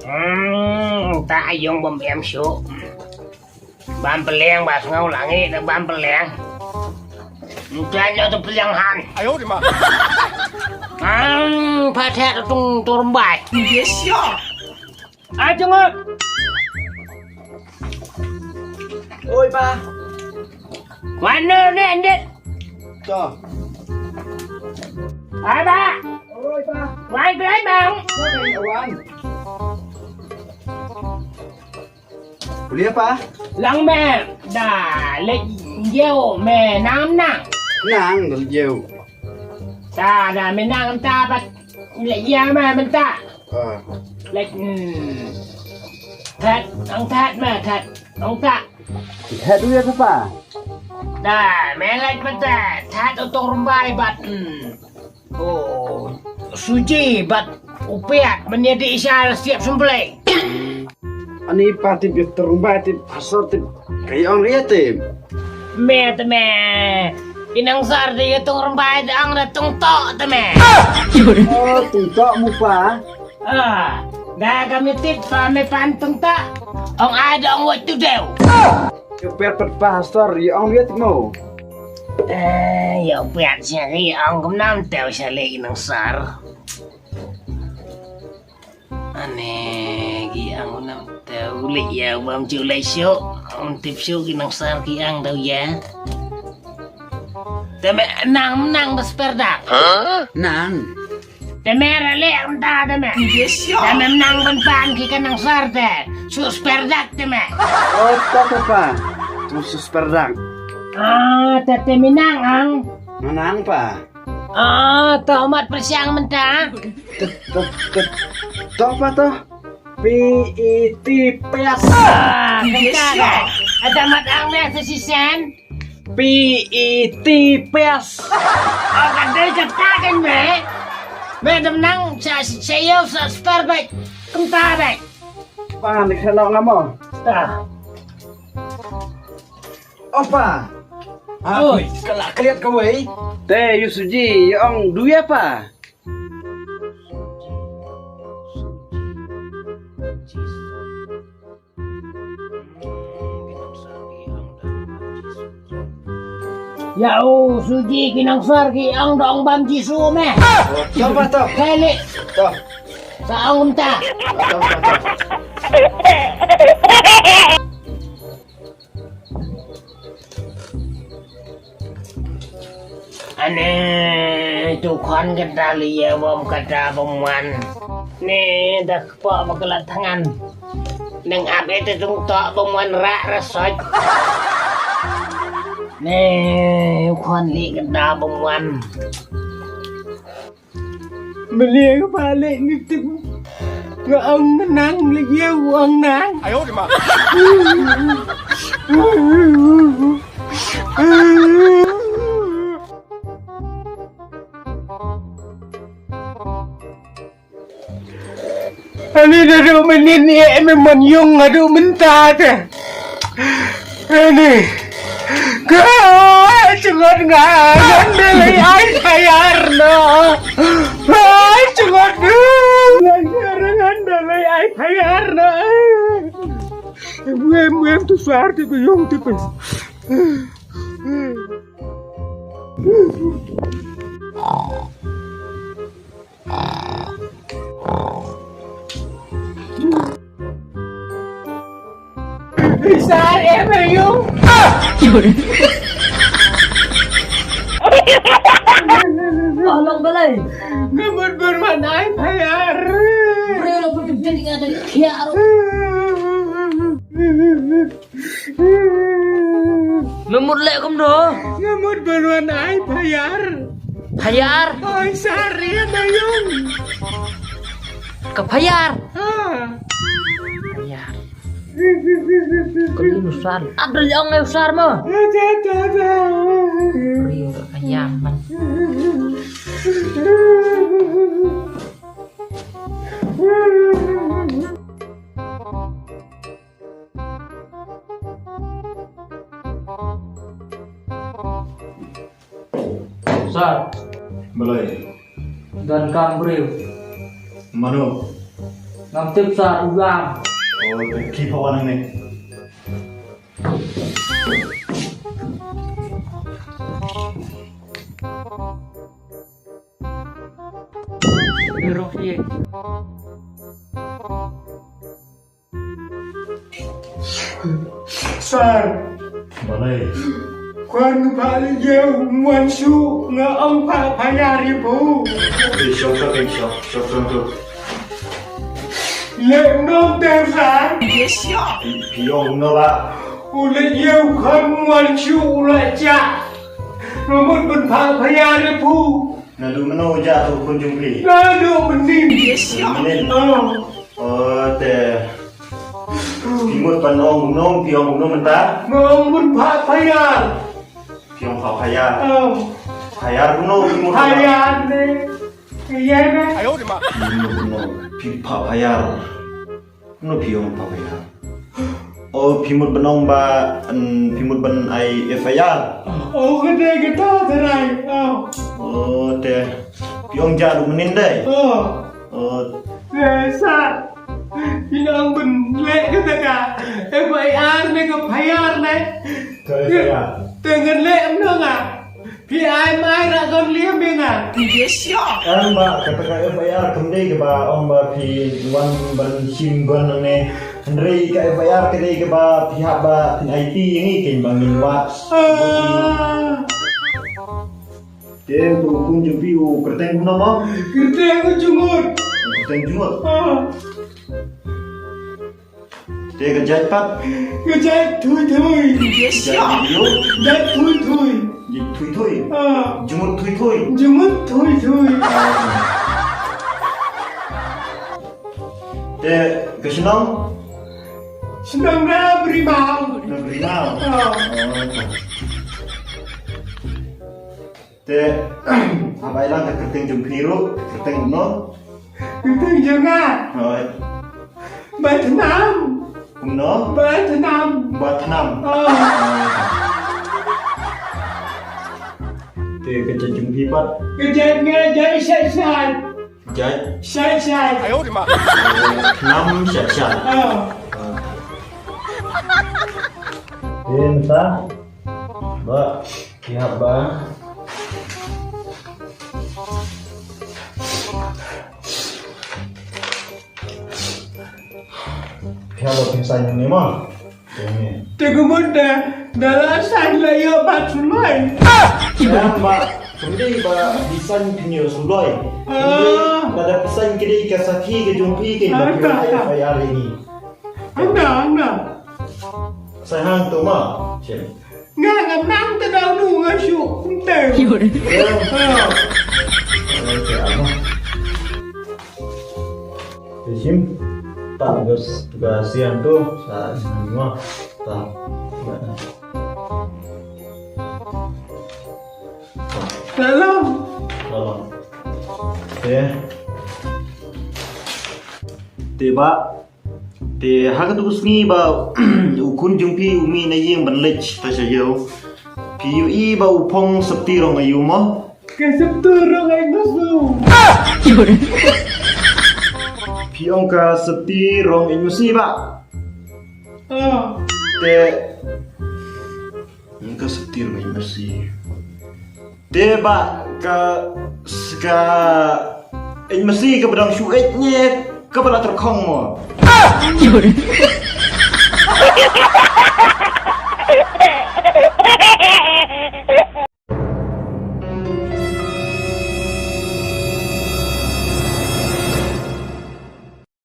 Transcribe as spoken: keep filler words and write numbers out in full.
Hmm, ta ayong bam em shu. Bam peleng ba sngau langi na bam peleng. Ntan yo tu peleng han. Ayo di ma. Hmm, patek tung turbai. Yes yo. Ah, jenguk. Oi, Pa. Wan ne, ne, ne. To. Ai, Pa. Oi, Pa. Wai, wai, bang. Oi, wan. Boleh, Pa? Lang me. Da, lek jeu me nam nang. Nang, lek jeu. Ta, da, me nang ta, pat. Lek jeu me, menta. Ah. Lek, hmm. Tat, ang tat me, tat. Ang tat. Tat dulu ya, Pa. Da, me lek menta. Tat utong rumbai bat. Hmm. Oh, Suji bat u Piat, men ïa dih isha siap sempeleng. Ani Pa, tip ïa tong rymbai, tip asar, tip ka ïa ong ria, tip. Me te me. Ki nang sar dih ïa tong rymbai, dih ong da tong tok te me. Oh, tong tok mo Pa. Ah, da ka me tip Pa, me pan tong tok. Ong ai dih ong wat tu deu. Ïa u Piat pat Pa, asar ïa ong ria, tip mo. Eh, ïa u Piat sha ri ong kumno te u sha leh ki nang sar. Ane, ki ang u nam te u leh ïa u bam ju leh shu. Ong tip shu ki nang sar ki ang tau ïa. Te me nang nang da sper dak. Nang. Te me ra leh ang ta te me. Te me nang ban pan ki ka nang sar te. Shu sper dak te me. Oh, to Pa. Tu shu sper dak. Ah, te te me nang ang. Nang Pa. Ah, to mat pyrshang mynta. To, to, to, to Pa to. P E T, Piat. Ah, kata ka. Ada mat ang me sa sisen. P E T, Piat. Oh, ka dei kata kan me. Me dam nang sa sa yo sa star bek. Kenta bek. Ba ni kena ngamo. Ta. Opa. Oi. Kala kliat kawei. Te yu Suji, yu ong duya Pa. Ya u Suji ki nang sar ki ong dong bam Jisu me. Coba to. Kali. To. Sa ong ta. To, to, to. Ane tu khon kata liya bom kata bom wan. Ne da kpo bakala tangan. Nang abe te tung to bom wan ra rasoj. Ne khon li kata bom wan. Meliang balik ni tu. Nga ong nang meliang ong nang. Ayo di ma. Ani da du menin ni em mon yung nga du menta te. Ani. Ka chengot nga ngan da lei ai phayar no. Ai chengot du. Ngan da lei ai phayar no. Wem wem tu suar ti biyong ti pen. Sar em yu. Oh, long balai. Ngamut berman ai phayar. Breu lo pun jadi ada kiar. Me mut leh kumno? Nga mut ban wan ai phayar. Phayar? Ai sar ïa da yung. Ka phayar? Ha. Phayar. Ka lim sar. Abdul ong ai sar mo. Da da da. Rio ka yang man. Sar. Balei? Don kam briew. Mano? Ngam tip sir, u ïam. Oh, te khie pha wan hangne. Ïa rong khie. Sir. Balei? Kwah nga phah leit ïew, ym wan shuh, nga ong phah, phah ïar ïa phi. Eh, shong, shong, shong, shong, shong tu. Leh kumno te sir? Phi, phi ong kumno bah? U leit ïew khun ym wan shuh, u la jah. Nga mut ban phah, phah ïar ïa phi. Naduh mynno u jah u khun jong phi? Naduh mynnin. Mynnin. Oh. Oh, te. Phi mut ban ong kumno, phi ong kumno mynta? Nga ong ban phah, phah ïar. Phi ong phah, phah ïar. Oh. Phah ïar kumno, phi mut phah ïar ne. Ïa ne. Phi mut kumno, phi phah, phah ïar. Kumno phi ong phah, phah ïar? Oh, phi mut ban ong ba, mm, phi mut ban ai F I R. Oh, ka dei kata tharai. Oh. Oh, te. Phi ong jah ruh mynnin dei. Oh. Oh. Eh, sir. Phi ong ban leh kata ka F I R ne ka phah ïar ne. Ka F I R. Te ngan leh kumno nga. Phi ai mai ra don liam ïa nga. Em bah, kata ka F I R kam dei kaba ong ba phi wan ban shim gun nangne. Hynrei ka F I R ka dei kaba phi hap ba phin aiti ïa ngi kein ba ngin wad. Ah. Te u khun jong phi u kyrteng kumno mo? Kyrteng u Jngut. Kyrteng Jngut. Ah. Te ka jait pat? Ka jait Thui Thui. Jait video? Jait Thui Thui. Jait Thui Thui. Ah. Jngut Thui Thui. Jngut Thui Thui. Ah. Te ka shnong? Shnong na Brimau. Na Brimau. Ah. Oh. Te, hap ai lang ka kyrteng jong phi ruh, kyrteng kumno? Kyrteng jong nga. Hooid. Bathnam. Kumno? Bathnam. Bathnam. Oh. Te ka jait jong phi pat? Ka jait nga jait Shait Shait. Jait? Shait Shait. Bathnam Shait Shait. Oh. Ah. Te mynta ba Ïa ba. Ïa ba phin sign hangne mo. Te ka mut da, da la sign la ïoh bat suloi. Ïa ba, kam dei ba phin sign phin ïoh suloi. Ah. Lada phin sign ka dei ka sakhi ka jong phi kein ba phin ai F I R ïa ngi. Hangta, hangta. Sa hangto ma. Shem. Nga ngam nang te dau nu nga shu. Nte. Ïa. Ha. Te shim. Ta gas, gas siang tu. Sa ma. Ta. Salam. Salam. Te. Te ba. Te ha katu ka sngi ba u khun jong phi u mih na ïing ban leit ta sha ïew. Phi ïohi ba u phong septi rong aïu mo? Ka septi rong ai masu. Phi ong ka septi rong ai masi ba. Ah. Te Ïa ka septi rong ïa masi. Te ba ka, ka ïa masi kaba dang shu ïeit ne kaba la tyrkhong mo.